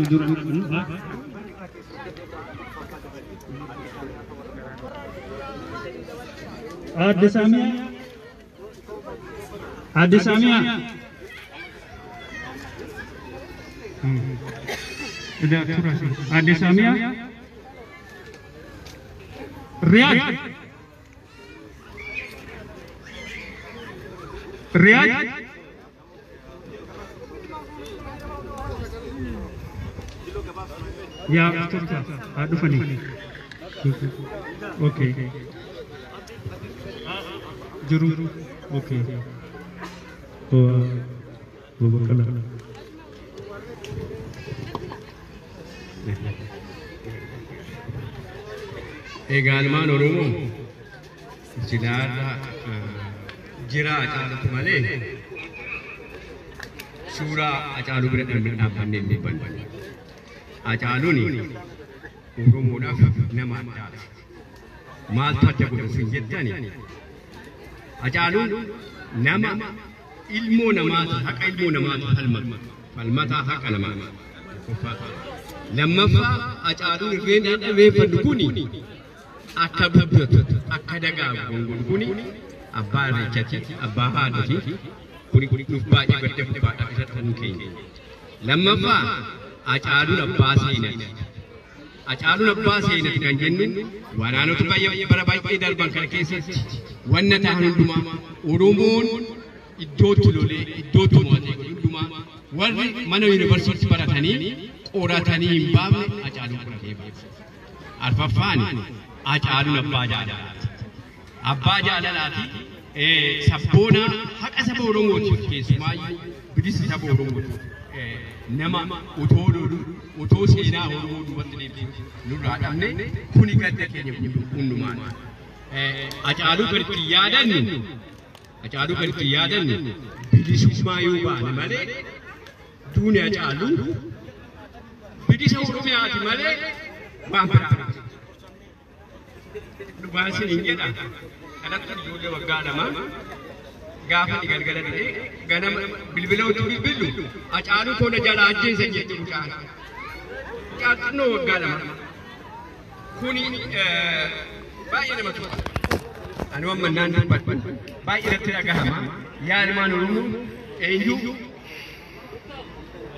dura. Aadde Saamiyaa. Aadde Saamiyaa. Aadde Saamiyaa. Riyaad. Riyaad. Yaa turta haa dhufanii. Okay. Jiru. Okay. Oh, Baqqalaa. Egaa ilmaan Oromoo silaarra jira Hacaaluutu malee suuraa Hacaaluu bira dhaabbannee hin dubbannu. Hacaaluun Oromoodhaaf nama addaati. Maaltu adda godha isin jettani? Hacaaluun nama ilmoo namaati, haqa ilmoo namaati falmatu. Falmataa haqa namaati. Tokkoffaa. Lammaffaa, Hacaaluun irreen irreeffannu kuni akka guddatu, akka dagaagu gongoon kuni abbaa irreechati, abbaa haadhati. Kuni nuuf baay'ee gadda guddaadha isa ta'uun keenya. Lammaffaa, Hacaaluun abbaa seenati. Hacaaluun abbaa seenati kan jennu waraanota baay'ee bara baay'ee darban kana keessatti wanna ta'an hundumaa Oromoon iddootti lolee iddootti mo'atee hundumaa warri mana yuunivarsiitii baratanii qoratanii hin baafne Hacaaluun qoratee baase. Arfaffaan, Hacaaluun abbaa jaalalaati. Abbaa jaalalaati, sabboona haqa saba Oromootiif, keessumaayyuu bilisa saba Oromootiif nama utoo lolu, utoo seenaa Oromoo duubatti deebisu nurraa dhabne, kuni gadda keenya hundumaan. Hacaaluu kan ittiin yaadannu, Hacaaluu kan ittiin yaadannu bilisummaa yoo baane malee, duuni Hacaaluu bilisa Oromiyaati malee waan biraa miti. Dhugaan isin hin jedha. Kanatti ijoollee waggaa 2 gaafa ni galgala dhufee ganama bilbila utuu bilbillu "Hacaaluu koo na jalaa ajjeesan" jette mucaan. Mucaan xinnoo waggaa 2. Kuni baay'ee nama tola. Ani waan mannaan dubbadhu baay'ee natti dhagahama. Yaa ilmaan Oromoo, eenyu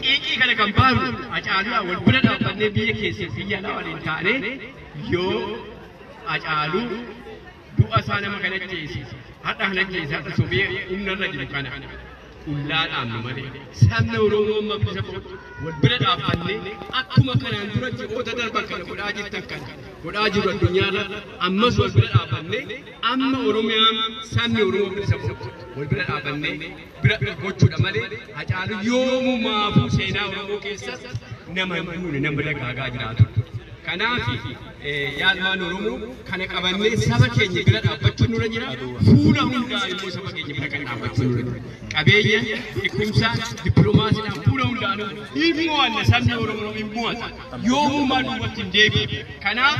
xiiqii kana kan baafnu Hacaaluu wal bira dhaabbannee, biyya keessa biyya alaa waliin taane, yoo Hacaaluu du'a isaa nama kana ajjeese, hadha kana ajjeese, hadha sobee humna irra jiru kana qullaa dhaabnu malee, sabni Oromoo amma bilisa ba'utti wal bira dhaabbannee, akkuma kanaan dura ji'oota darban kana godhaa jirtan kana godhaa jiru addunyaarra, ammas wal bira dhaabbannee, amma Oromiyaan sabni Oromoo bilisa ba'utti wal bira dhaabbannee bira gochuudha malee, Hacaaluu yoomumaafuu seenaa Oromoo keessatti nama hin duune, nama dagaagaa jiraatudha. Kanaaf yaa ilmaan Oromoo, kana qabannee saba keenya bira dhaabbachuun nurra jira. Fuula hundaa immoo saba keenya bira kan dhaabbachuun nurra jira. Qabeenya, beekumsa, dippiloomaasiidhaan fuula hundaanuu hin mo'anna, sabni Oromoo hin mo'ata. Yoomumaa duubatti hin deebi'u. Kanaaf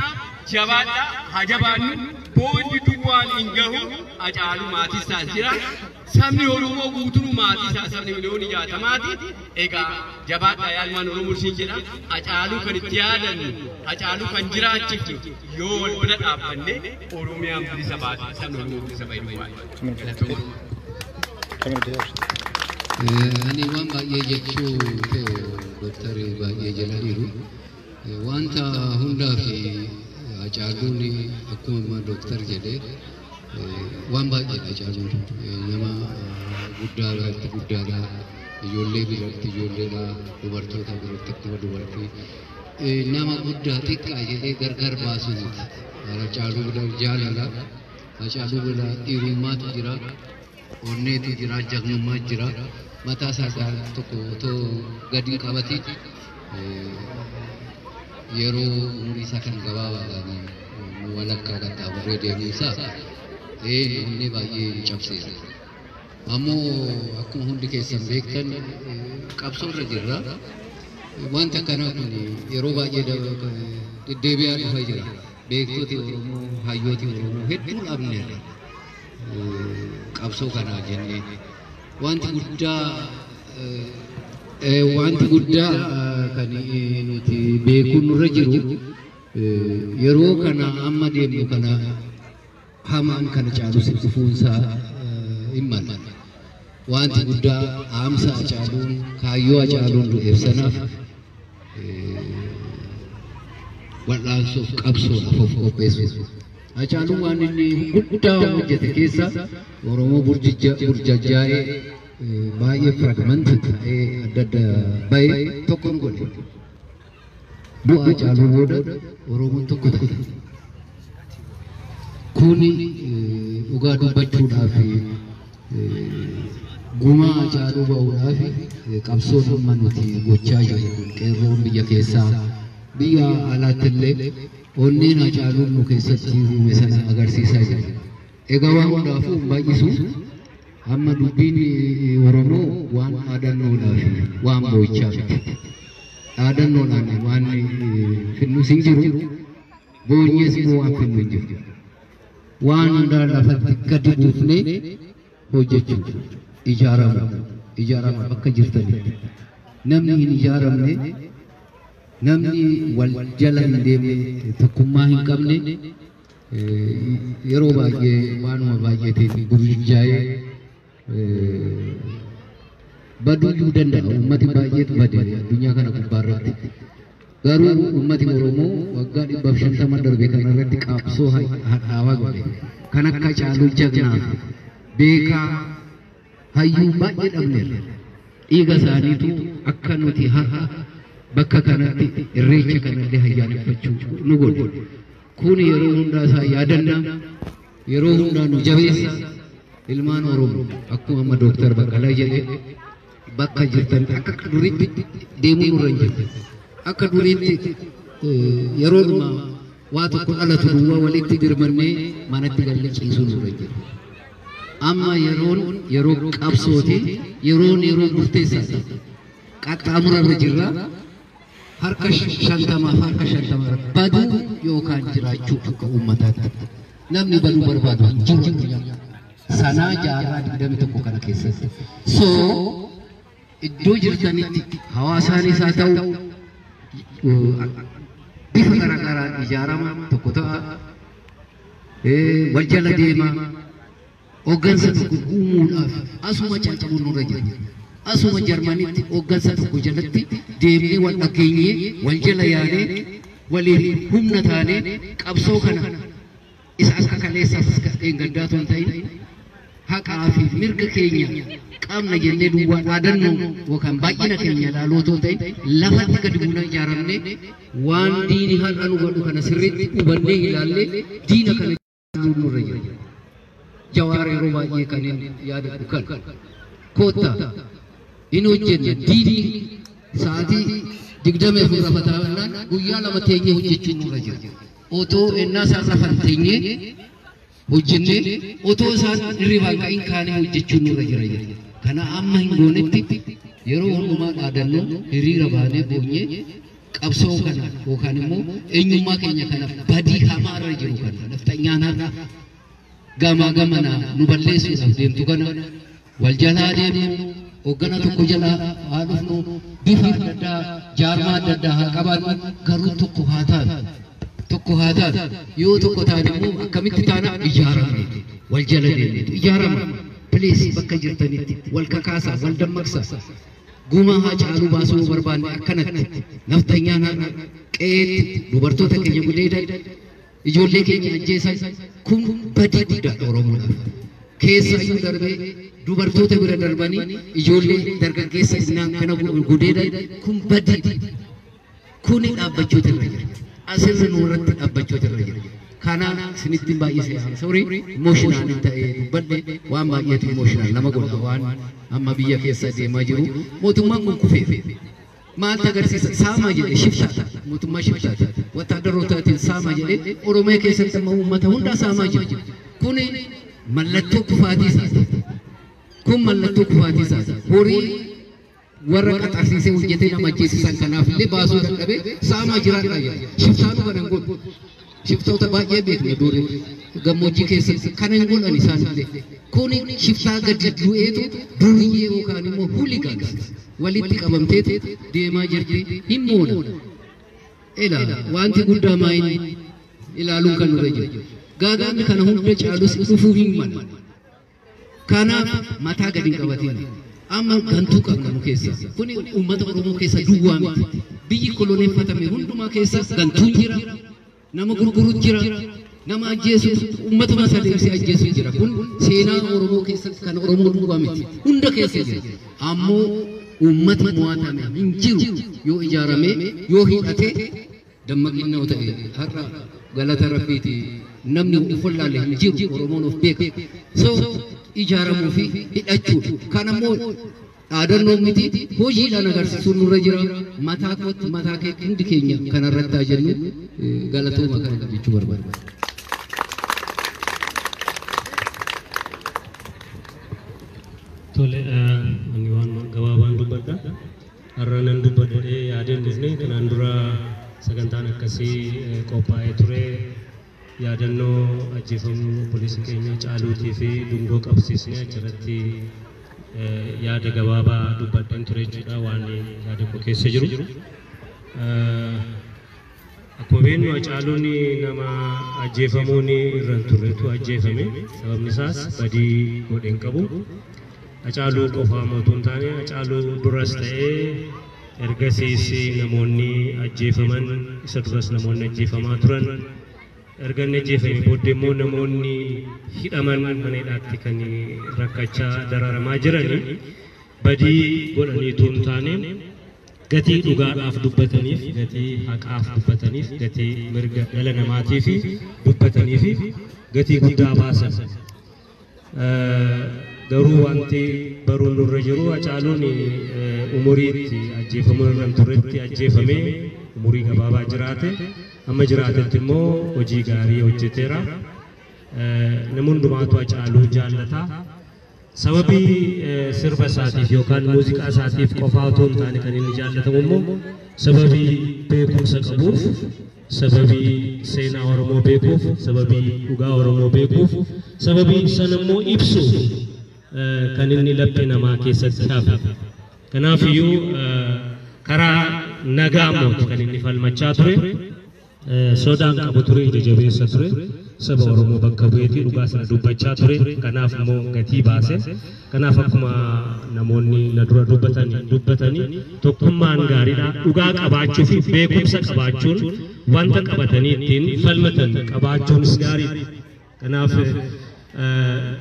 jabaadhaa, haa jabaannu. Boolli duwwaan hin gahu. Hacaaluu maatii isaas jira. Sabni Oromoo guutuun maatii isaa sabni miliyoonii 60ti. Egaa jabaadhaa yaa ilmaan Oromoo siin jedha. Hacaaluu kan itti yaadannu, Hacaaluu kan jiraachifnu yoo wal bira dhaabbanne, Oromiyaan bilisa baate, sabni Oromoo bilisa bahe duwwaa. Ani waan baay'ee jechuu koo doktari baay'ee jedhaniiru. Wanta hundaa fi Hacaaluun akkuma amma dooktar jedhee waan baay'eedha. Hacaaluun nama guddaa biratti guddaadha. Ijoollee biratti ijoolleedha. Dubartoota biratti akkuma dubartii. Nama guddaa xiqqaa jedhee gargar baasu miti. Hacaaluu bira jaalala. Hacaaluu bira dhiirummaatu jira. Onneetu jira, jagnummaa jira. Mataa isaa tokko otoo gadi hin qabatin yeroo umurii isaa kan gabaabaadhaan nu walakkaa qaxxaamuree deemuu isaa onnee baay'ee nu cabseera. Ammoo akkuma hundi keessan beektan qabsoo irra jirra. Wanti akkanaa kun yeroo baay'ee deddeebi'aa dhufaa jira. Beektoti Oromoo, hayyooti Oromoo hedduu dhabneerra. Qabsoo kanaa jennee. Wanti guddaa Wanti guddaa kan nuti beekuun nurra jiru yeroo kana amma deemnu kana hamaan kana caalus dhufuunsaa hin mala. Wanti guddaa dhaamsa Hacaaluun kaayyoo Hacaaluun du'eef sanaaf wal'aansoof qabsoodhaaf of qopheessuuf. Hacaaluun waan inni guddaa hojjete keessa Oromoo burjajjaa'ee baay'ee fragmented ta'ee adda adda bahee tokko nu godhe. Du'a Hacaaluu booda Oromoon tokko ta'e. Kuni dhugaa dubbachuudhaaf gumaa Hacaaluu ba'uudhaaf qabsoon amma nuti gochaa jirru kun qeerroon biyya keessaa biyya alaatti illee onneen Hacaaluun nu keessatti uume sana agarsiisaa jira. Egaa waan hundaafuu hin baay'isu amma dubbiin Oromoo waan dhaadannoodhaaf waan boo'ichaa miti. Dhaadannoodhaan waan finnus hin jiru boonyees immoo waan finnu hin jiru. Waan hundaa lafatti gadi buufnee hojjechuu ijaarama ijaarama bakka jirtanitti. Namni hin ijaaramne namni wal jala hin deemne tokkummaa hin qabne yeroo baay'ee waanuma baay'eetiin burjaa'ee baduyyuu danda'a. Uummati baay'eetu bade addunyaa kana gubbaarratti. Garuu uummati Oromoo waggaa 150 darbe kanarratti qabsoo hadhaawaa godhe. Kan akka Hacaaluu jagnaa beekaa hayyuu baay'ee dhabneerra. Dhiiga isaaniitu akka nuti har'a bakka kanatti irreecha kanallee ayyaaneffachuu nu godhe. Kun yeroo hundaa isaa yaadanna, yeroo hundaa nu jabeessa. Ilmaan Oromoo akkuma amma Dooktar Baqqalaa jedhe bakka jirtan akka duriitti deemuu nurra hin jirtu. Akka duriitti yeroodhuma waa tokko dhalatu duwwaa walitti dirmannee manatti gallee ciisuu nurra hin jiru. Amma yeroon yeroo qabsooti, yeroon yeroo murteessaati. Qaxxaamurarra jirra. Harka 50f harka 50 baduu yookaan jiraachuu akka uummataatti. Namni baduu barbaadu hin jiru addunyaa. Sanaa jaarraa 21 kana keessatti. So iddoo jirtanitti hawaasaanis haa ta'u bifa garaagaraan ijaarama tokko ta'a. Wal jala deema. Hooggansa tokko uumuudhaaf asuma calqabuun nurra jira. Asuma Jarmanitti hooggansa tokko jalatti deemnee wal dhageenyee wal jala yaanee waliin humna taanee qabsoo kana isa akka kaleessaas dheengaddaa otoo hin ta'in haqaa fi mirga keenya qabna jennee duwwaa dhaadannoo yookaan baay'ina keenya ilaaluu otoo hin ta'in lafatti gadi buunee ijaaramnee waan diini har'a nu godhu kana sirriitti hubannee ilaallee diina kana nurra jira. Jawaar yeroo baay'ee kan inni yaadadhu kan koottaa hin hojjenne diinni sa'aatii 24 rafataa guyyaa 2 teenyee hojjechuun nurra jira. Otoo ennaa isaan rafan teenyee hojjennee otoo isaan hirribaan ka'in kaanee hojjechuun nurra jira jira. Kana amma hin goonetti yeroo hundumaa dhaadannoo hiriira baanee boonyee qabsoo kana yookaan immoo eenyummaa keenya kanaaf badii hamaa irra jiru kana naftanyaan har'a gamaa gamana nu balleessuudhaaf deemtu kana wal jalaa deemnu hoggana tokko jalaa haa dhufnu bifa adda addaa jaarmaa adda addaa haa qabaannu garuu tokko haa taanu. Tokko haa taanu. Yoo tokko taane immoo akkamitti taana ijaaramne wal jala deemneetu ijaarama. Please bakka jirtanitti wal kakaasaa wal dammaqsaa. Gumaa Hacaaluu baasuu barbaanne akkanatti naftanyaan har'a qe'eetti dubartoota keenya gudeedan ijoollee keenya ajjeesan kun badii guddaadha Oromoodhaaf. Keessaayyuu darbee dubartoota bira darbanii ijoollee dargaggeessa innaan kana gudeedan kun badii. Kuni dhaabbachuutu irra jira. Asirra nu irratti dhaabbachuutu irra jira. Kanaaf isinitti baay'isee sorry emotional ta'ee dubbadhe waan baay'eetu emotional nama godha waan amma biyya keessa deemaa jiru mootummaan kun kufeef. Maaltu agarsiisa saamaa jedhe shiftaadha mootummaa shiftaadha wattaadarootaatiin saamaa jedhe Oromiyaa keessatti amma uummata hundaa saamaa jiru. Kuni mallattoo kufaatii isaati. Kun mallattoo kufaatii isaati. Horii warra qaxarsiisee hojjetee nama ajjeesisan kanaaf illee baasuu dadhabee saamaa jiraadha jedha. Shiftaanuu kana hin godhu. Shiftoota baay'ee beekna durii gammoojjii keessatti kana hin godhan isaan illee. Kuni shiftaa gadi du'eetu duriyyee yookaan immoo hooligans Walitti qabamtee deemaa jirti hin moona. Ela wanti guddaa maayin ilaaluun kan nurra jiru. Gaagaamni kana hunda caalus dhufuu hin mala. Kanaaf mataa gadi hin qabatin. Amma gantuu qabna nu keessa. Kuni uummata Oromoo keessa duwwaa miti. Biyyi koloneeffatame hundumaa keessa gantuun jira. Nama gurgurutu jira. Nama ajjeesu uummata masaa deebisee ajjeesu jira. Kun seenaa Oromoo keessatti kan Oromoo duwwaa miti. Hunda keessa jira. Ammoo uummata mo'atame hin jiru yoo ijaarame yoo hidhate dammaqinna yoo ta'e har'a galata Rabbiiti namni of wallaalle hin jiru Oromoon of beeka. So ijaaramuu fi hidhachuudha. Kan ammoo dhaadannoo miti hojiidhaan agarsiisuun nurra jira. Mataa kootti mataa keetti hundi keenya kanarratti haa jennu galatooma kana jechuu barbaada. Tole, ani waan gabaabaan dubbadha. Har'a nan dubbadhee yaadeen dhufne kanaan dura sagantaan akkasii qophaa'ee ture. Yaadannoo ajjeefamuu obboleessa keenya Caaluutii fi dungoo qabsiisnee achirratti yaada gabaabaa dubbadheen ture jechuudha waan yaada koo keessa jiru. Akkuma beeknu Caaluun nama ajjeefamuun irra hin turretu ajjeefame. Sababni isaas badii godhe hin qabu. Hacaaluu qofaa mootuu hin taane Hacaaluu duras ta'ee ergasiis namoonni ajjeefaman isa duras namoonni ajjeefamaa turan erga inni ajjeefame booddee immoo namoonni hidhaman mana hidhaatti kan rakkachaa dararamaa jirani badii godhaniitu hin taane gatii dhugaadhaaf dubbataniif gatii haqaaf dubbataniif gatii mirga dhala namaatiif dubbataniif gatii guddaa baasan. Garuu wanti baruun nurra jiru Hacaaluun umuriitti ajjeefamuu irra hin turretti ajjeefamee umurii gabaabaa jiraate amma jiraatetti immoo hojii gaarii hojjeteera. Nama hundumaatu Hacaaluu jaallata. Sababii sirba isaatiif yookaan muuziqaa isaatiif qofaa otoo hin taane kan inni jaallatamu immoo sababii beekumsa qabuuf, sababii seenaa Oromoo beekuuf, sababii dhugaa Oromoo beekuuf, sababii sana immoo ibsuuf kan inni laphee namaa keessatti hafe. Kanaafiyyuu karaa nagaa mooti kan inni falmachaa ture. Sodaan qabu ture, ija jabeessa ture. Saba Oromoo bakka bu'eetii dhugaa sana dubbachaa ture. Kanaaf immoo gatii baase. Kanaaf akkuma namoonni na dura dubbatanii tokkummaan gaariidha. Dhugaa qabaachuu fi beekumsa qabaachuun wanta qabatanii ittiin falmatan qabaachuunis gaariidha. Kanaaf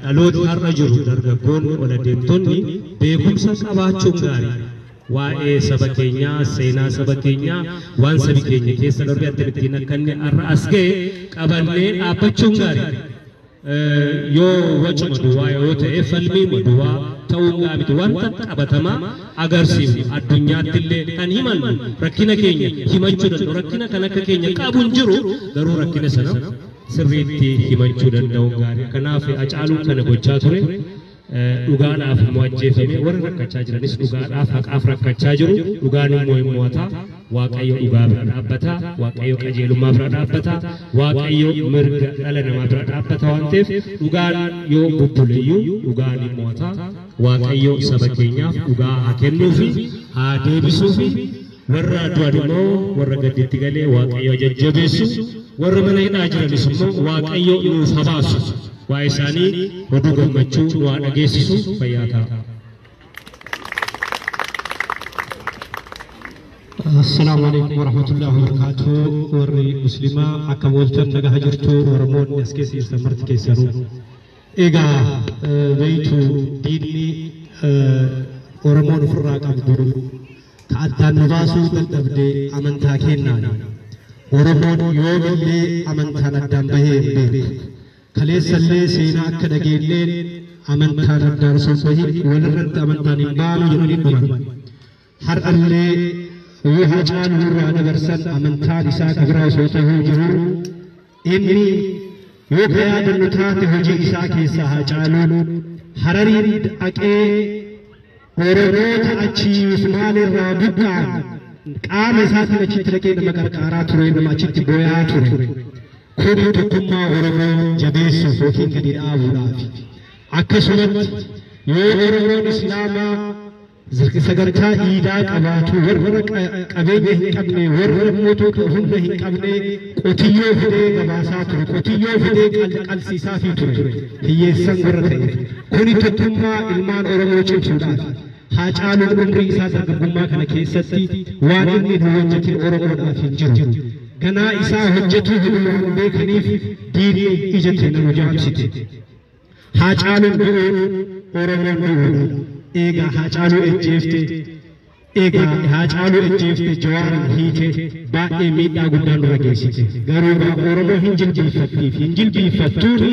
dhaloota har'a jiru dargaggoonni ol adeemtonni beekumsa qabaachuun gaariidha. Waa'ee saba keenyaa, seenaa saba keenyaa, waan sabi keenya keessa darbe akkamittiin akka inni har'a as ga'e qabannee dhaabbachuun gaariidha. Yoo wacuma duwwaa yoo ta'e falmii duwwaa ta'uu miti wanta qabatamaa agarsiifnu addunyaatti illee kan himannu rakkina keenya himachuu danda'u rakkina kan akka keenya qabu hin jiru garuu rakkina sana sirriitti himachuu danda'u gaariidha. Kanaaf Hacaaluun kana gochaa ture. Dhugaadhaaf immoo ajjeefame warri rakkachaa jiranis dhugaadhaaf haqaaf rakkachaa jiru. Dhugaan immoo hin mo'ata. Waaqayyo dhugaa bira dhaabbata. Waaqayyo qajeelummaa bira dhaabbata. Waaqayyo mirga dhala namaa bira dhaabbata waan ta'eef dhugaan yoo bubbuleyyuu dhugaan hin mo'ata. Waaqayyo saba keenyaaf dhugaa haa kennuufi haa deebisuufi warra du'an immoo warra gadditti galee Waaqayyo jajjabeessu warra mana hidhaa jiranis immoo Waaqayyo nuuf haa baasu. Waa'ee isaanii oduu gammachuu nu haa dhageessisu fayyaa ta'a. Assalaamu alaikum warahmatullahi wabarakatuh. Warri Muslimaa akka mooltan nagaa jirtu Oromoonni as keessa jirtan marti keessanuu. Egaa beeytu diinni Oromoon ofirraa qabdu ka addaan nu baasuu dadhabde amantaa kennaan. Oromoon yoomillee amantaan addaan bahee hin beeku. Kaleessallee seenaa akka dhageenyeen amantaan addaan osoo hin bahin walirratti amantaan hin baanu jedhanii dhuman. Har'allee yoo Hacaaluu irraa dabarsan amantaan isaa kabiraa osoo ta'uu jiru inni yoo ka yaadannu taate hojii isaa keessaa Hacaaluun Harariin dhaqee Oromoota achii Usmaanirraa buqqa'an qaama isaatiin achitti dhaqee nama qarqaaraa ture nama achitti booyaa ture. Kun tokkummaa Oromoo jabeessuuf yookiin gadi dhaabuudhaaf. Akkasumatti yoo Oromoon Islaamaa Sagantaa iidaa qabaatu warra qabeenya hin qabne warra mootuu humna hin qabne qotiyyoo fidee gabaasaa ture, qotiyyoo fidee qalsiisaa fi ture hiyyeessan warra ta'e. Kuni tokkummaa ilmaan Oromoo cimsuudhaaf. Haacaaluun umrii isaa dargaggummaa kana keessatti waan inni hin hojjetin Oromoodhaaf hin jiru. Ganaa isaa hojjetuu hin waan beekaniif diinni ija keenya nu jaamsite. Haacaaluun du'uun Oromoon du'uudha. Eegaa Haacaaluu ejjeefte, eegaa Haacaaluu ejjeefte, Jawaarin hiite, baay'ee miidhaa guddaa nurra geessite. Garuu Oromoo hin jilbiiffattiif hin jilbiiffattuuni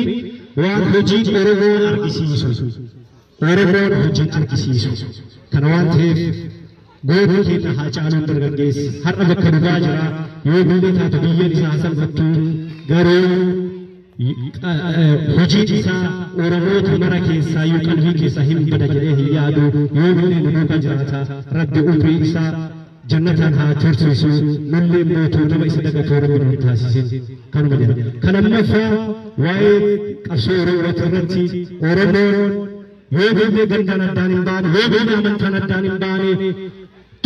waan hojiin Oromoo argisiisu. Oromoon hojiin argisiisu. Kana waan ta'eef gootni keenya Haacaaluun dargaggeessi har'a bakka dhugaa jira. Yoo biyyee taatu biyyeen isaa salphattu, garuu hojiin isaa Oromoota mara keessaa yoo qalbii keessaa hin bada jedhee hin yaadu. Yoo biyyee nu duukaa jiraata. Rabbi umrii isaa jannataan haa tursiisu, nullee mootuu nama isa dagatoo Rabbi nu taasisin kanuma jedha. Kan lammaffaa waa'ee qabsoo Oromoo irratti, Oromoon yoo biyyee gandaan addaan hin baane, yoo biyyee amantaan addaan hin baane,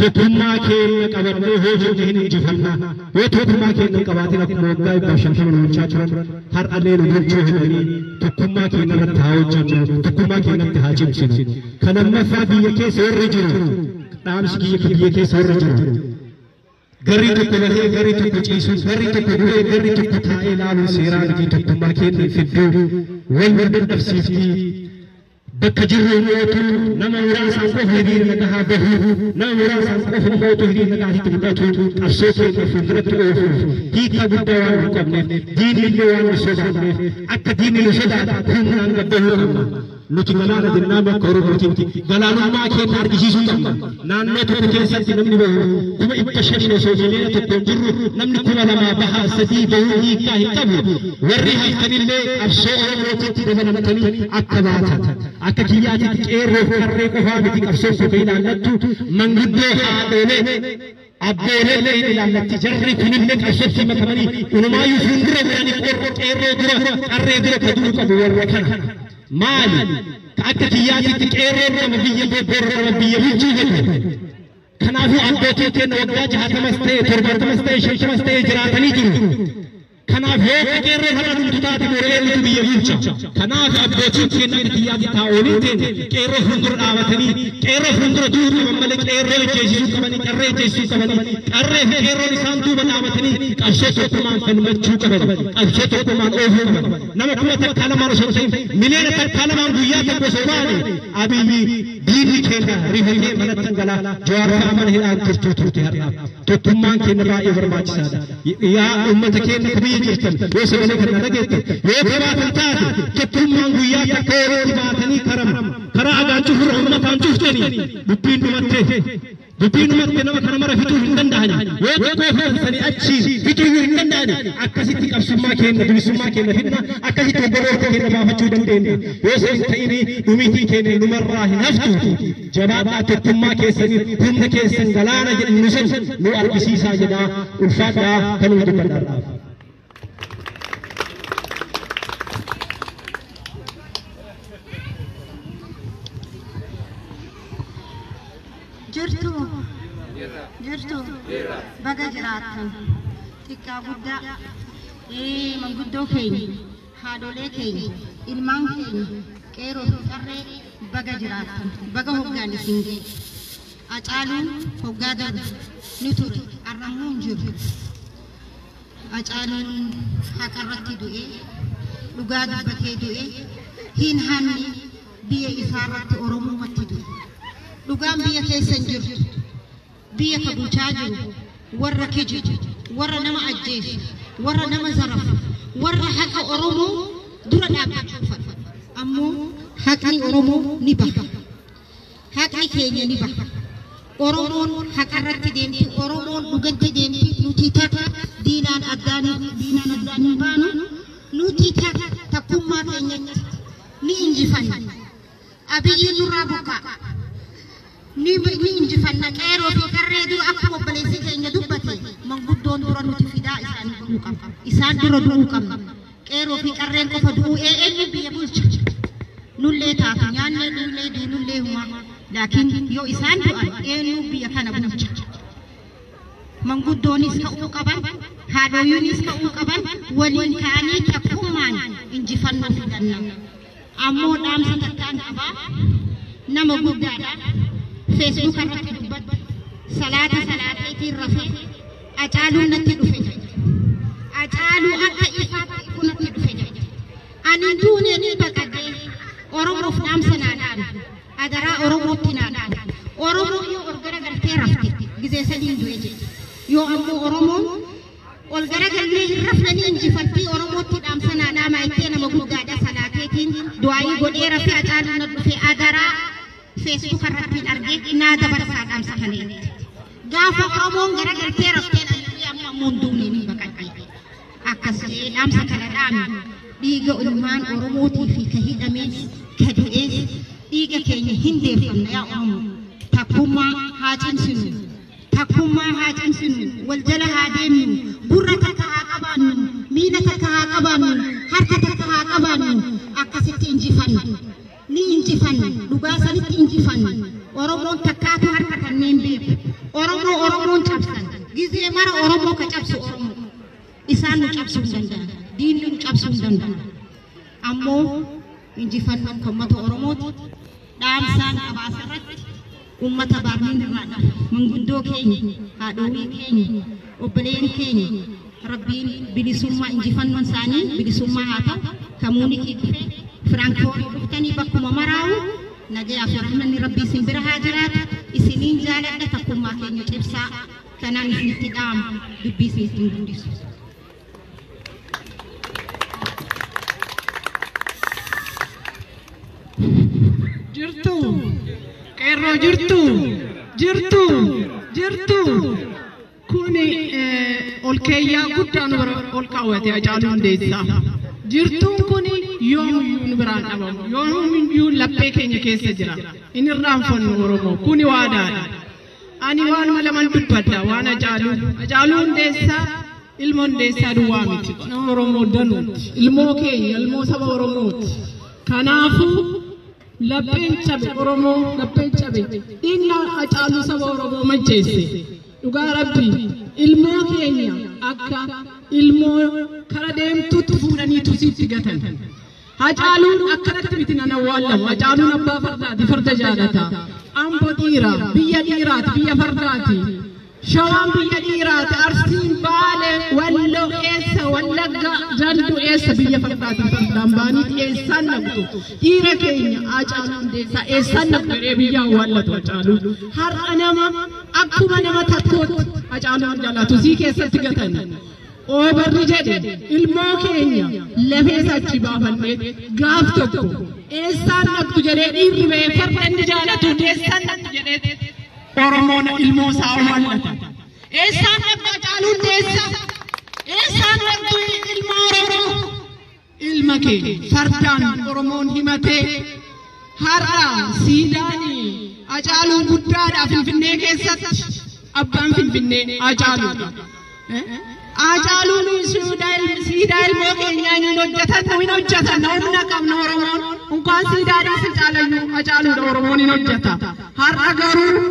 tokkummaa keenya qabannee hojjenne hin injifanna. Yoo tokkummaa keenya hin qabaatin akkuma waggaa 150 nu bulchaa turan har'allee nu bulchuu hidhanii, tokkummaa keenya irratti haa hojjennu, tokkummaa keenyatti haa cimsinu. Kan lammaffaa biyya keessa warri jiru, dhaamsi kiyya biyya keessa warri jiru. Garri tokko bahee garri tokko ciisuun, garri tokko du'ee garri tokko taa'ee ilaaluun seeraa miti, tokkummaa keenya fidduu wal wal dadhabsiiftii. Bakka jirru mootu nama muraasaan qofa hiriira nagahaa bahu, nama muraasaan qofa mootu hiriira nagahaatti mul'atu qabsoo keenya fuulduratti oofuuf hiika guddaa waan hin qabneef, diinni illee waan nu sodaanneef, akka diinni nu sodaatu humnaan gabbahuu qabna. Nuti galaana jennaan akka Oromootitti galaanummaa keenya argisiisuu qabna. Naannoo tokko keessatti namni bahu 500,000 osoo 1 million jirru namni 2,000 bahaa 3 bahuu hiikaa hin qabu. Warri haftanillee qabsoo Oromootitti dabalamtanii akka baatan. Akka kiyyaatitti qeerroof qarree qofaa miti qabsoon tokko ilaallattu, manguddoo haadholee abboolee hin ilaallatti. Jarri kunillee qabsootti makamanii unumaayyuu fuuldura jiranii qeerroo dura qarree dura ka duruu qabu warra kana. Maali? Ka akka kiyyaatitti qeerroon nama biyya bobbooru, nama biyya bulchuu jedhu. Kanaafuu abbootiin keenya waggaa 60s ta'e 70s ta'e 50s ta'e jiraatanii jiru. Kanaaf yoo qeerroon har'a dhumtu taate boru eenyutu biyya bulcha? Kanaaf abbootiin keenya akka kiyyaatti taa'ooliin teenya qeerroo fuuldura dhaabatanii qeerroo fuuldura du'uu qaban malee qeerroo ejjeesisuu qabanii, qarree ejjeesisuu qabanii, qarree fi qeerroon isaan duuba dhaabatanii qabsoo tokkummaan falmachuu qaban, qabsoo tokkummaan oofuu qaban. Nama 1000 2,000 osoo hin ta'in 1.2 million guyyaa tokko osoo baane Abiyyi diinni keenya rifatee manatti galaa, Jawaar fa'a mana hidhaan turtuu turte har'aaf. Tokkummaan keenya baay'ee barbaachisaadha. Yaa uummata keenya biyya jirtan, yoo sagalee kana dhageettan, yoo qabaatan taate tokkummaan guyyaa takka walitti baatanii karaa agaan cufurra uummataan cuftanii dubbiin dhumatte. Dubbiin dhumatte, nama kana mara fixuu hin danda'ani. Yoo xiqqoo fidan achi fixuu hin danda'ani. Akkasitti qabsummaa keenya bilisummaa keenya fidna, akkasitti obboloota keenya baafachuu dandeenya. Yoo san hin ta'in dhumiitiin keenya numarraa hin haftu. Jabaadhaa, tokkummaa keessanii humna keessan galaana jedhu san nu argisiisaa jedhaa, ulfaadhaa, kanuma dubbadhaadhaaf. Jirtu, jirtu, baga jiraattan. Xiqqaa guddaa, manguddoo keenya, haadholee keenya, ilmaan keenya, qeerroo fi qarree, baga jiraattan, baga hoggaan isin ga'e. Hacaaluun hoggaa darbe ni ture, arramuu hin jiru. Hacaaluun haqarratti du'ee, dhugaa dubbatee du'ee, hin hanne, biyya isaarratti Oromumatti du'e. Dhugaan biyya keessa hin jirtu. Biyya ka bulchaa jiru warra kijibu, warra nama ajjeesu, warra nama zarafu, warra haqa Oromoo dura dhaabbachuu fedhu. Ammoo haqni Oromoo ni baha. Haqni keenya ni baha. Oromoon haqarratti deemti, Oromoon dhugatti deemti, nuti takka diinaan addaan hin baanu, nuti takka takkummaa keenyatti ni injifanna. Abiyyiin nurraa buqqaa. Ni injifanna. Qeerroo fi qarree dura, akkuma obboleessi keenya dubbate, manguddoon dura nuti fidaa isaanii godhuu qabna. Isaan dura du'uu qabna. Qeerroo fi qarreen qofa du'uu eenyu biyya bulcha? Nullee taatu nyaannee dhullee duunullee humaa. Laakiin yoo isaan du'an eenyu biyya kana bulcha? Manguddoonis ka'uu qaban, haadhoyyuunis ka'uu qaban, waliin ka'anii takkummaan injifannoo fidanna. Ammoo dhaamsa takkaan qabaa, nama guddaadha. Facebook irratti dubbadhu, salaata salaateetiin rafee Hacaaluun natti dhufe jedhe. Hacaaluu akka ifaatti ifu natti dhufe jedhe. Ani duune ni baqadhee Oromoof dhaamsa naa dhaame. Adaraa Oromootti naa dhaame. Oromoo yoo ol garagaltee rafte gizee sadiin du'e jedhe. Yoo ammoo Oromoon ol garagallee hin rafne ni injifattii Oromootti dhaamsa naa dhaama jettee nama guddaadha salaateetiin du'aayii godhee rafee Hacaaluun na dhufe adaraa Facebook irratti hin argee naa dabarsaa dhaamsa kana jette. Gaafa Oromoon garagaltee rafteen ani amma ammoo hin duune ni baqadhe. Akkas jedhee dhaamsa kana dhaame. Dhiiga ilmaan Oromootii fi ka hidhamees ka du'ees dhiiga keenya hin deeffamna yaa Oromoo. Takkummaa haa cimsinu. Takkummaa haa cimsinu. Wal jala haa deemnu. Gurra takka haa qabaannu. Miila takka haa qabaannu. Harka takka haa qabaannu. Akkasitti injifanna. Ni injifanna. Dhugaa sanitti injifanna. Oromoon takkaatu harka kanneen beeku. Oromoo Oromoon cabsan. Gizee mara Oromoo ka cabsu Oromoo. Isaan nu cabsuu hin danda'an. Diinni nu cabsuu hin danda'an. Ammoo injifannoon kan uummata Oromooti. Dhaamsaan qabaasarratti uummata Baarliin irraa dhafu. Manguddoo keenya, haadholii keenya, obboleen keenya Rabbiin bilisummaa injifannoon isaanii bilisummaa haa ta'u. Kamuunikii dhufe Firaankoonii dhuftanii bakkuma maraa'u nagayaa fi rahmanni Rabbii isin bira haa jiraatu. Isiniin jaaladha takkummaa keenya cibsaa. Kanaan isinitti dhaamu dubbii isinitti hin guddisu. Jirtu, qeerroo jirtu, jirtu, jirtu. Kuni ol keeyyaa guddaa nu bira ol kaawwate Hacaaluu Hundeessaa. Jirtuun kuni yoomiyyuu nu biraan dhabamu, yoomiyyuu laphee keenya keessa jira. Inni irraanfannu Oromoo, kuni waadaadha. Ani waanuma laman dubbadha waan Hacaaluu. Hacaaluu Hundeessaa ilma Hundeessaa duwwaa miti. Nama Oromoo danuuti. Ilmoo keenya, ilmoo saba Oromooti. Kanaafuu lapheen cabe Oromoo, lapheen cabe. Dhiigni Hacaaluu saba Oromoo macheesse. Dhugaa Rabbi ilmoo keenya akka ilmoo kara deemtutti fuudhanii tusiitti gatan. Hacaaluun akkanatti miti nan awwaallamu. Hacaaluun abbaa fardaati, farda jaalata. Ambo dhiira, biyya dhiiraati, biyya fardaati. Shawaan biyya dhiiraati, Arsiin, Baale, Walloo eessa, Wallagga, Jaldu eessa biyya fardaati, fardaan baanii eessaan naqxu. Dhiira keenya Hacaaluu Hundeessaa eessaan naqxu jedhee biyya awwaallatu Hacaaluu. Har'a nama akkuma nama takkootti Hacaaluu jaalatu sii keessatti gatan. Oobarri jedhe ilmoo keenya lafee achi baafannee gaaf tokko eessaan naqxu jedhee dhiirri ba'ee farda inni jaalatu eessaan naqxu jedhee Oromoon ilmoo isaa awwaallata. Eessaan naqxu Hacaaluu Hundeessaa? Eessaan naqxu ilma Oromoo? Ilma kee fardaan Oromoon himatee har'a siidaan Hacaaluu guddaadha Finfinnee keessatti abbaan Finfinnee Hacaaluudha. Hacaaluun siidaa ilmoo keenyaa hin hojjetan hin hojjetan humna qabna Oromoon unkaan siidaadhaan si caalayyuu Hacaaluudha Oromoon hin hojjeta. Har'a garuu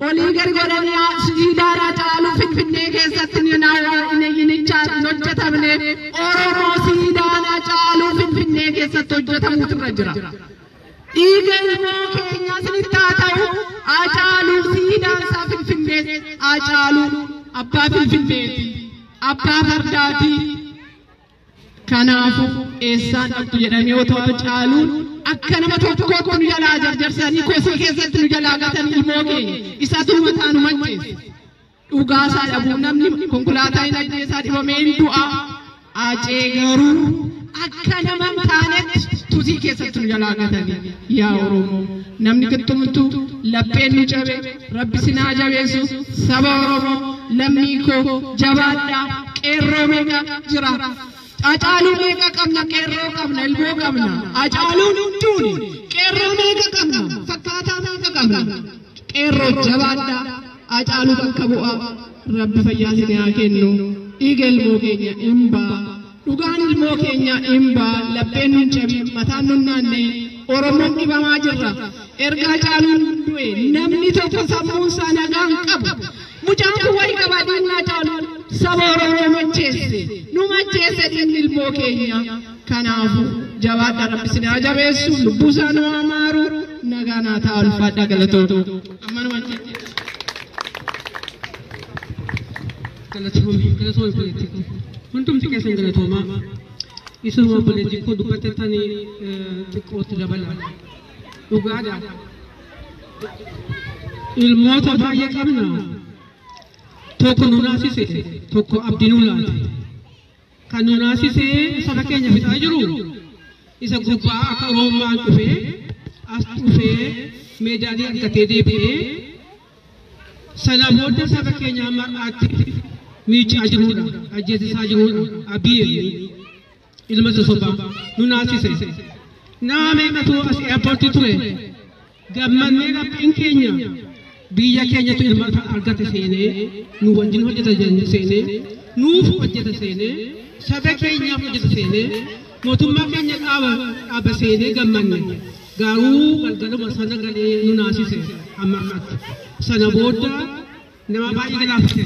olii gadi godhanii siidaan Hacaaluu Finfinnee keessatti hin hojjetamne Oromoo siidaan Hacaaluu Finfinnee keessatti hojjetamuutu irra jira. Dhiiga ilmoo keenyaa isinitti haa ta'u Hacaaluu siidaan isaa Finfinnee Hacaaluu abbaa Finfinneeti. Abbaa fardaati. Kanaafuu eessaan dhaqxu jedhamee otoo Hacaaluun akka nama tokkootti nu jalaa jarjarsanii kosii keessatti nu jalaa gatan ilmoo keenya isatu mataa nu macheesse. Dhugaasaa dhabuu namni konkolaataa hin ajjeesaa dhibamee hin du'a. Acee garuu akka nama hin taanetti tusii keessatti nu jalaa gatanii yaa Oromoo namni qixxumtu lapheen nu cabe Rabbi sinaa jabeessu saba Oromoo lammii koo jabaadhaa qeerroo meeqa jira. Hacaaluu meeqa qabna qeerroo qabna ilmoo qabna Hacaaluun hunduuni qeerroo meeqa qabna fakkaataa meeqa qabna qeerroo jabaadhaa Hacaaluu bakka bu'aa Rabbi fayyaa isin haa kennu dhiiga ilmoo keenya hin ba'a. Dhugaan ilmoo keenya hin ba'a lapheen nun cabi mataan nun naannee Oromoon dhibamaa jirra. Erga Hacaaluun du'e namni tokko sammuun isaa nagaa hin qabu. Mucaan kun wayii qaba dhiigni Hacaaluun saba Oromoo macheesse. Nu macheesse dhiigni ilmoo keenya. Kanaafuu jabaadhaa Rabbi isin haa jabeessu lubbuu isaa nu haa maaru nagaa naa ta'a ulfaadhaa galatooma. Ammanuma Galatoomii galatoomii obboleettii hundumti keessan galatoomaa isuma obboleettii koo dubbattanii xiqqootti dabala dhugaadha. Ilmoota baay'ee qabna tokko nu naasise tokko abdii nu laate kan nu naasise saba keenya fixaa jiru isa gubbaa akka Oromummaan dhufee as dhufee meedaalii argatee deebi'ee sana booda saba keenya mar'aatti miicaa jirudha ajjeesisaa jirudha abiyyi ilma sosobaa nu naasise nama meeqatu as eerpoortii ture gammannee rabbiin keenya biyya keenyatu ilma argate seenee nu wajjin hojjeta seenee nuuf hojjeta seenee saba keenyaaf hojjeta seenee mootummaa keenya dhaaba seenee gammanne garuu galgaluma sana galee nu naasise amma har'aatti sana booda nama baay'ee galaafate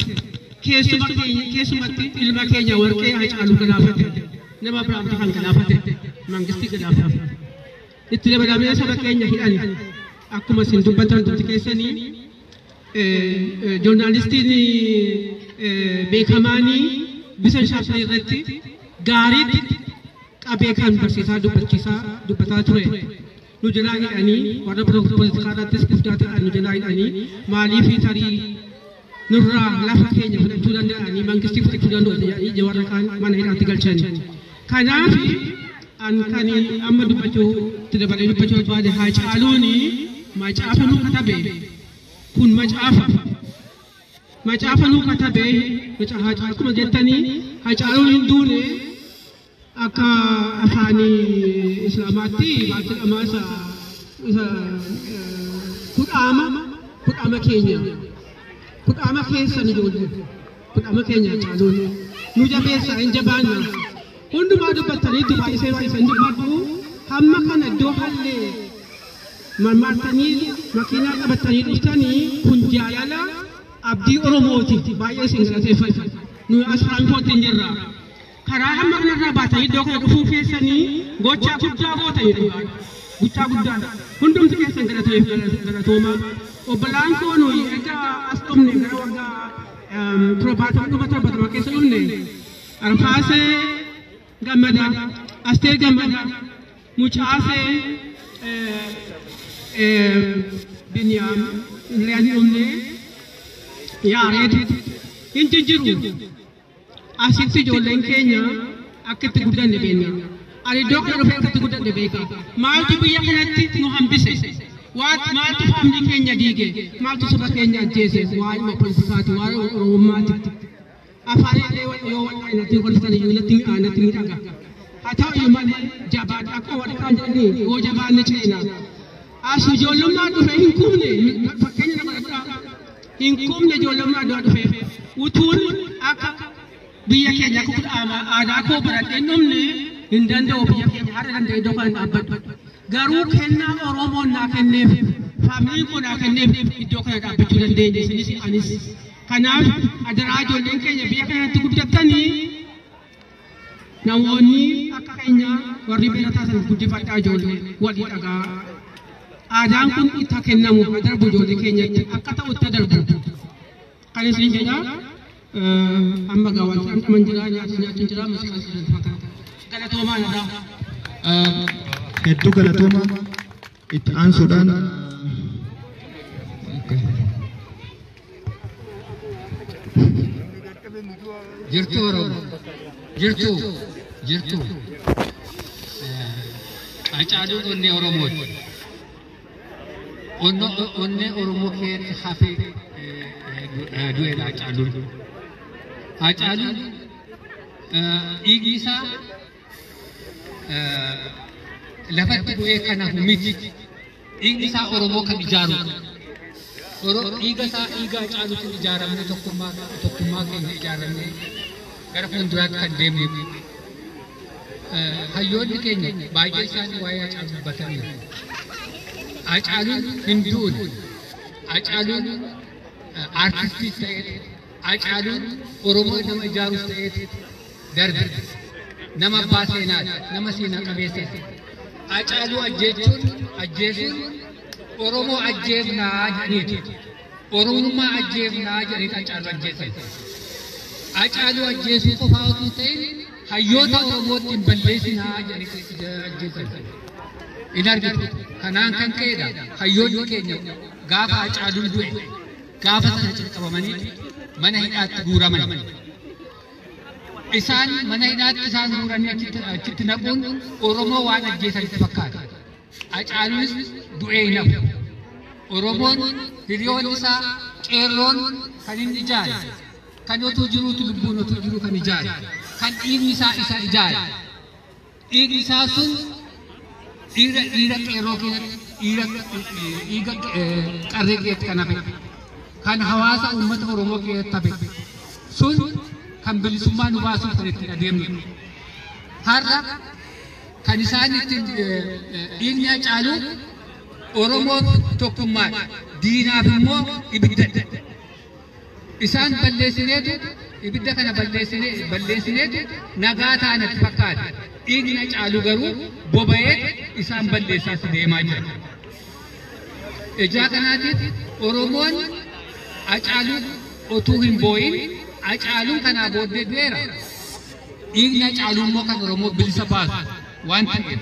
keessuma keenya keessumatti ilma keenya warqee Hacaaluu galaafate nama biraamti kan galaafate mangistii galaafate itti dabalamee saba keenya hidhan akkuma isin dubbatan dubbi keessanii joornaalistiin beekamaanii bisan shaafii irratti gaariitti qabee kan barsiisaa dubbachiisaa dubbataa ture. Nu jalaa hidhanii warra poolitikaa irrattis guddaa ta'an nu jalaa hidhanii maaliif tarii nurraa lafa keenya fudhachuu danda'anii mangistii fudhachuu danda'u jedhanii warra kaan mana hidhaatti galchan. Kanaaf an kan amma dubbachuu itti dabalee dubbachuu barbaade Hacaaluun macaafa nu katabe kun macaafa macaafa nu katabe akkuma jettanii Hacaaluun hin duune akka afaanii islaamaatti maal jedhama isa kudhaama keenya kudhaama keessan ijoollee kudhaama keenya Hacaaluun nu jabeessa hin jabaanna hundumaa dubbattanii baay'isee baay'isee dubbadhu hamma kana iddoo hallee marmartanii makiinaa qabatanii dhuftanii kun jaalala abdii Oromooti baay'ee isin galateeffadha nu as Firaankooti hin jirra. Karaa hamma kanarraa baatanii iddoo kana dhufuu keessanii gochaa guddaa gootanii dhugaa gochaa guddaadha. Hundumti keessan galatooma. Obbolaan koo nuyi erga as dhufne gara waggaa 70 dhuma 70 keessa dhufne Arfaasee Gammada, Asteer Gammada, Mucaasee Biniyaam illee as dhufne Yaareed hin jijjiiru. Asitti ijoolleen keenya akka itti guddanne beekna. Ani iddoo kana dhufee akka itti guddanne beeka. Maaltu biyya kanatti nu hambise? Maaltu faamilii keenya diige? Maaltu saba keenya ajjeese? Waa'ee poolitikaati, waa'ee Oromummaati. Afaan illee yoo wal'aa natti kolfatan iyyuu natti mi'aa natti miidhaga. Haa ta'u iyyuu malee jabaadha akka warri kaan jedhanii yoo jabaanne ceena. As ijoollummaa dhufee hin kuufne fakkeenya nama godhadhaa. Hin kuufne ijoollummaa dhufee utuun akka biyya keenya akka kudhaama aadaa koo baradheen dhumne hin danda'u biyya keenya har'a danda'e iddoo kana dhaabbadhu. Garuu kennaa Oromoon naa kenneef faamiliin koo naa kenneef iddoo kana dhaabbachuu dandeenye isinis anis. Kanaaf adaraa ijoolleen keenya biyya kanatti guddattanii namoonni akka keenya warri biyya taasisan guddifadhaa ijoollee walii dhagaa. Aadaan kun itti kennamu haa darbu ijoollee keenyatti akka ta'u itti darbu. Kan isin jedhaa amma gaa wanti dhamdhaman jira nyaata nyaachuun jira muuziqaa jiran fakkaata. Galatoomaa nagaa. Hedduu galatooma itti aansuudhaan Jirtu Oromo jirtu jirtu Hacaaluun onnee Oromooti. Onnee Oromoo keessatti hafee du'eedha Hacaaluun. Hacaaluun dhiigni isaa lafatti bu'ee kanaaf miti. Dhiigni isaa Oromoo kan ijaarudha. Dhiiga isaa dhiiga Hacaaluutiin ijaaramne tokkummaa keenya ijaaramne gara fuulduraatti kan deemnu. Hayyoonni keenya baay'ee isaanii waa'ee Hacaaluu dubbataniiru. Hacaaluun hin duune. Hacaaluun aartistii ta'ee, Hacaaluun Oromoo nama ijaarus ta'ee darbe. Nama abbaa seenaati, nama seenaa qabeessa. Hacaaluu ajjeechuun ajjeesuun Oromoo ajjeefnaa jedhaniitu. Oromummaa ajjeefnaa jedhaniitu Hacaaluu ajjeesan. Hacaaluu ajjeesuu qofaa otoo hin ta'in hayyoota Oromootti hin balleessinaa jedhanii ajjeesan. In argitu. Kanaan kan ka'edha. Hayyoonni keenya gaafa Hacaaluun du'e gaafa sana calqabamanii mana hidhaatti guuraman. Isaan mana hidhaatti isaan guuranii achitti naquun Oromoo waan ajjeesanitti fakkaata. Hacaaluunis du'ee hin hafu. Oromoon hiriyoonni isaa qeerroon kan inni ijaare, kan otuu jiruutu lubbuun otuu jiruu kan ijaare, kan dhiigni isaa isa ijaare. Dhiigni isaa sun dhiira qeerroo keessatti, dhiira dhiiga qarree keessatti kan hafe, kan hawaasa uummata Oromoo keessatti hafe sun kan bilisummaa nu baasuuf kan ittiin adeemnu. Har'a kan isaan ittiin dhiigni Hacaaluu Oromoof tokkummaadha. Diinaaf immoo ibidda. Isaan balleessineetu ibidda kana balleessineetu nagaa taanatti fakkaata. Dhiigni Hacaaluu garuu boba'ee isaan balleessaas deemaa jira. Ijaa kanaatiif Oromoon Hacaaluu otuu hin boo'in Hacaaluun kanaa booddee du'eera. Dhiigni Hacaaluu immoo kan Oromoo bilisa baasu waan ta'eef.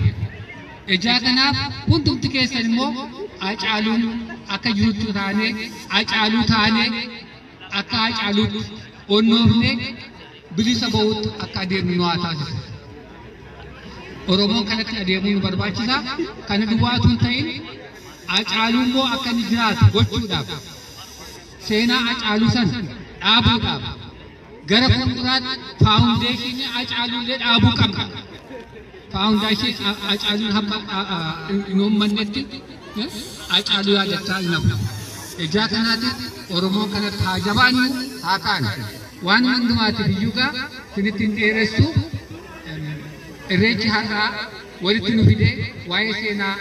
Ijaa kanaaf hundumti keessan immoo Hacaaluun akka jirutti taanee, Hacaaluu taanee, akka Hacaaluutti onnoofnee bilisa ba'uutti akka adeemnu nu haa taasisu. Oromoon kanatti adeemuu nu barbaachisa. Kana duwwaa otoo hin ta'in Hacaaluu immoo akka inni jiraatu gochuudhaaf seenaa Hacaaluu sana dhaabuudhaaf gara fuulduraatti faawundeeshinii Hacaaluu illee dhaabuu qabna. Faawundeeshinii Hacaaluun hamma hin uummannetti Hacaaluu yaadachaa hin hafu. Ijaa kanaatiif Oromoon kanatti haa jabaannu, haa kaanu. Waan hundumaatiif iyyuu gaa isinitti hin dheeressu. Irreechi har'aa walitti nu fidee waa'ee seenaa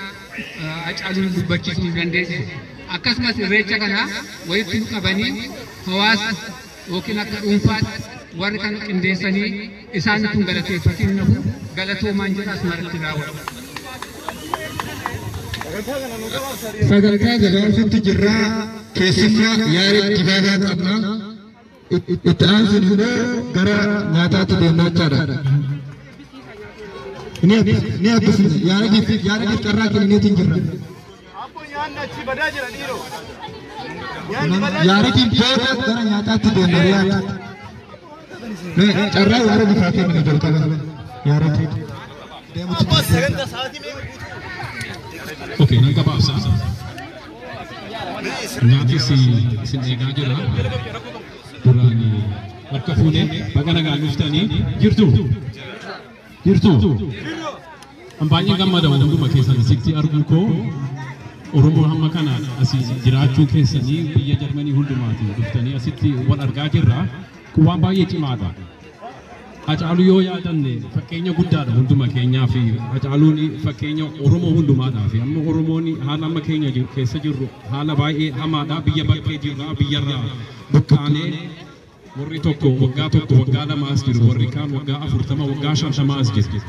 Hacaaluu nu dubbachiisuu nu dandeessisu. Akkasumas irreecha kana walitti nu qabanii hawaasa yookiin akka dhuunfaatti warri kana qindeessanii isaan tun galateeffatiin nafu galatoomaan jedha asumarratti raawwadha. Sagantaa gabaabsuutti jirraa keessummaa Yaared Dibaabaa qabna. Itti aansuun immoo gara nyaataatti deemnaa jechaadha. Ni abbisna Yaarediif carraa kennineetiin jirra. Yaarediin booda gara nyaataatti deemna Riyaad. Carraa Yaarediif haa kenninu jalqaba. Yaared. Okay, nan gabaabsa. Nyaatis isin eegaa jira. Duraan harka fuunee baga nagaan dhuftanii jirtu. Jirtu. An baay'ee gammada hunduma keessan asitti arguu koo. Oromoo hamma kana asii jiraachuu keessanii biyya Jarmanii hundumaatiin dhuftanii asitti wal argaa jirra. Kun waan baay'ee cimaadha. Hacaaluu yoo yaadanne fakkeenya guddaadha hunduma keenyaa fi Hacaaluun fakkeenya Oromoo hundumaadhaa fi amma Oromoon haala amma keenya keessa jirru haala baay'ee hamaadha. Biyya bakkee jirra, biyyarraa buqqaanee warri tokko waggaa 1 waggaa 2 as jiru, warri kaan waggaa 40 waggaa 50 as jiru.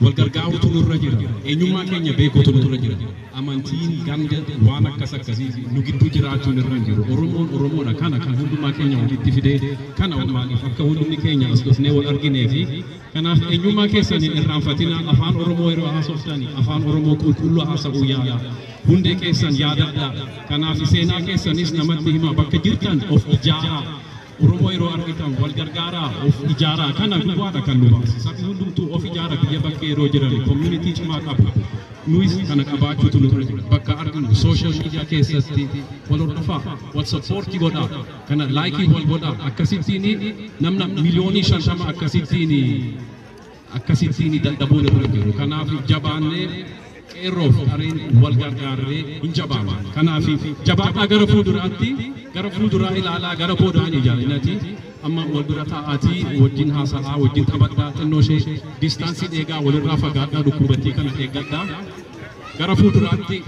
Wal gargaaruutu nurra jira. Eenyummaa keenya beekuutu nurra jira. Amantiin ganda waan akkas akkasii nu gidduu jiraachuun irra hin jiru. Oromoon Oromoodha kana kan hundumaa keenya walitti fidee kana maaliif akka hundumni keenya as dhufnee wal arginee fi kanaaf eenyummaa keessan hin irraanfatina. Afaan Oromoo yeroo haasoftani afaan Oromoo qulqulluu haasa'uu yaala. Hundee keessan yaadadha. Kanaaf seenaa keessanis namatti hima. Bakka jirtan of ijaaraa. Oromoo yeroo argitan wal gargaaraa, of ijaaraa. Kana duwwaadha kan nu baasu. Sabni hundumtuu of ijaara biyya bakkee yeroo jiran community cimaa qabu. Nuyis kana qabaachuutu nurra jira. Bakka arginu social media keessatti wal hordofaa, wal support godhaa, kana like wal godhaa. Akkasittiin namna 50,000,000 akkasittiin dadhabuun irra jiru. Kanaaf jabaannee Qeerroof qareen wal gargaarree hin jabaama. Kanaaf jabaadhaa gara fuulduraatti, gara fuulduraa ilaalaa, gara boodaan ijaarinati amma wal bira taa'aatii wajjin haasa'aa, wajjin taphadhaa, xinnoo ishee distance eegaa, walirraa fagaadhaa, dhukkubattii kana eeggadhaa, gara fuulduraatti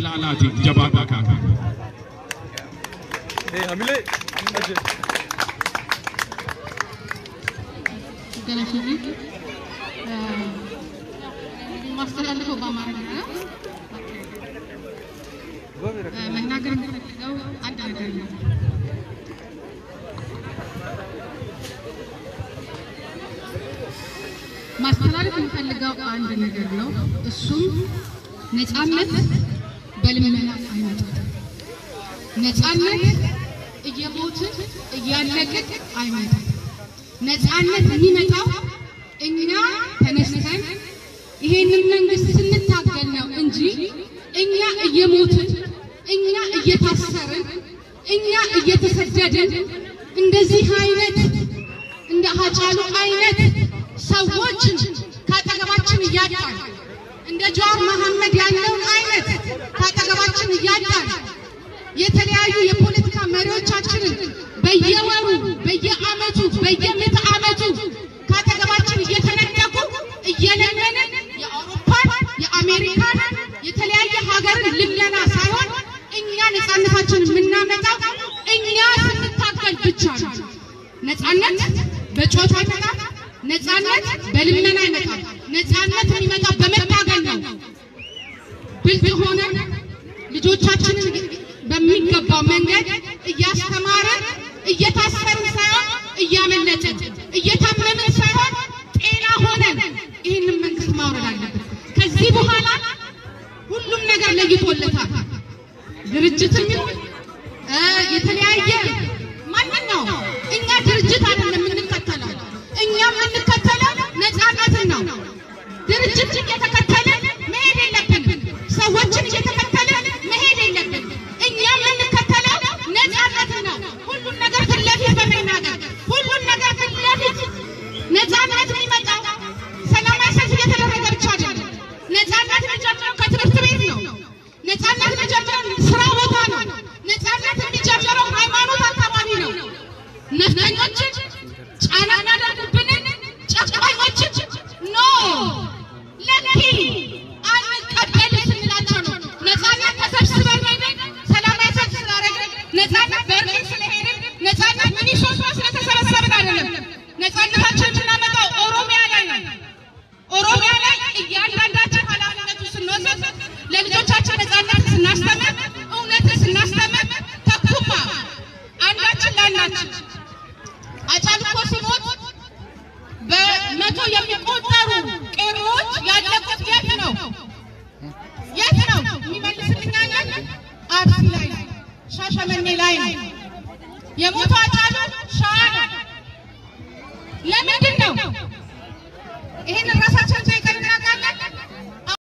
ilaalaati jabaadhaa kaana. ገለሽኝ ማስተላልፈው በአማርኛ ነው። መናገር የምፈልገው አንድ ነገር ነው። ማስተላለፍ የምፈልገው አንድ ነገር ነው። እሱም ነፃነት በልመና አይመጣም። ነፃነት እየሞትን እያለቅን አይመጣም። ነፃነት የሚመጣው እኛ ተነስተን ይሄንን መንግስት ስንታገል ነው እንጂ እኛ እየሞትን፣ እኛ እየታሰርን፣ እኛ እየተሰደድን፣ እንደዚህ አይነት እንደ ሀጫሉ አይነት ሰዎችን ካጠገባችን እያጣን፣ እንደ ጃዋር መሐመድ ያለውን አይነት ካጠገባችን እያጣን፣ የተለያዩ የፖለቲካ መሪዎቻችንን በየወሩ፣ በየአመቱ፣ በየምዕተ ዓመቱ ካጠገባችን እየተነጠቁ እየለመንን የአውሮፓን፣ የአሜሪካን፣ የተለያየ ሀገርን ልመና ሳይሆን እኛ ነፃነታችንን የምናመጣው እኛ ስንታገል ብቻ ነው። ነፃነት በጮታ አይመጣም። ነፃነት በልመና አይመጣም። ነፃነት የሚመጣው በመታገል ነው። ብልጥ ሆነን ልጆቻችንን በሚገባው መንገድ እያስተማርን፣ እየታሰርን ሳይሆን እያመለጥን፣ እየታመምን ሳይሆን ጤና ሆነን ይህንን መንግስት ማውረድ አለብን። ከዚህ በኋላ ሁሉም ነገር ለይቶለታል። ድርጅትም ይሁን የተለያየ ማንኛው እኛ ድርጅት አይደለም የምንከተለው። እኛ የምንከተለው ነፃነትን ነው። ድርጅት እየተከተልን መሄድ የለብንም። ሰዎችን እየተከተልን መሄድ የለብንም። እኛ የምንከተለው ነፃነትን ነው። ሁሉም ነገር ፊት ለፊት በመናገር፣ ሁሉም ነገር ፊት ለፊት። ነፃነት የሚመጣው ሰላማዊ ሰልፍ እየተደረገ ብቻ አይደለም። ነፃነት የሚጀምረው ከትምህርት ቤት ነው። ነፃነት የሚጀምረው ስራ ቦታ ነው። ነፃነት የሚጀምረው ሃይማኖት አካባቢ ነው። ነፍጠኞችን፣ ጫና የሚያደርጉብንን ጨቋኞችን no ለኪ አንቀበልም ስንላቸው ነው። ነፃነት ተሰብስበን ሄደን ሰላማዊ ሰልፍ ስላደረግን፣ ነፃነት በርሊን ስለሄድን፣ ነፃነት ሚኒሶታ ስለተሰበሰብን አይደለም። ነፃነታችን የምናመጣው ኦሮሚያ ላይ ነው። ኦሮሚያ ላይ እያንዳንዳችን ኃላፊነቱ ስንወስድ፣ ለልጆቻችን ነፃነት ስናስተምር፣ እውነትን ስናስተምር፣ tokkummaa አንዳችን ለአንዳችን። አጫሉ እኮ ሲሞት በመቶ የሚቆጠሩ ቄሮዎች ያለቁት የት ነው? የት ነው? የሚመልስልኝ አለ? አርሲ ላይ ነው፣ ሻሸመኔ ላይ ነው። የሞተው አጫሉ ሸዋ ነው። ለምንድን ነው ይህንን ራሳችን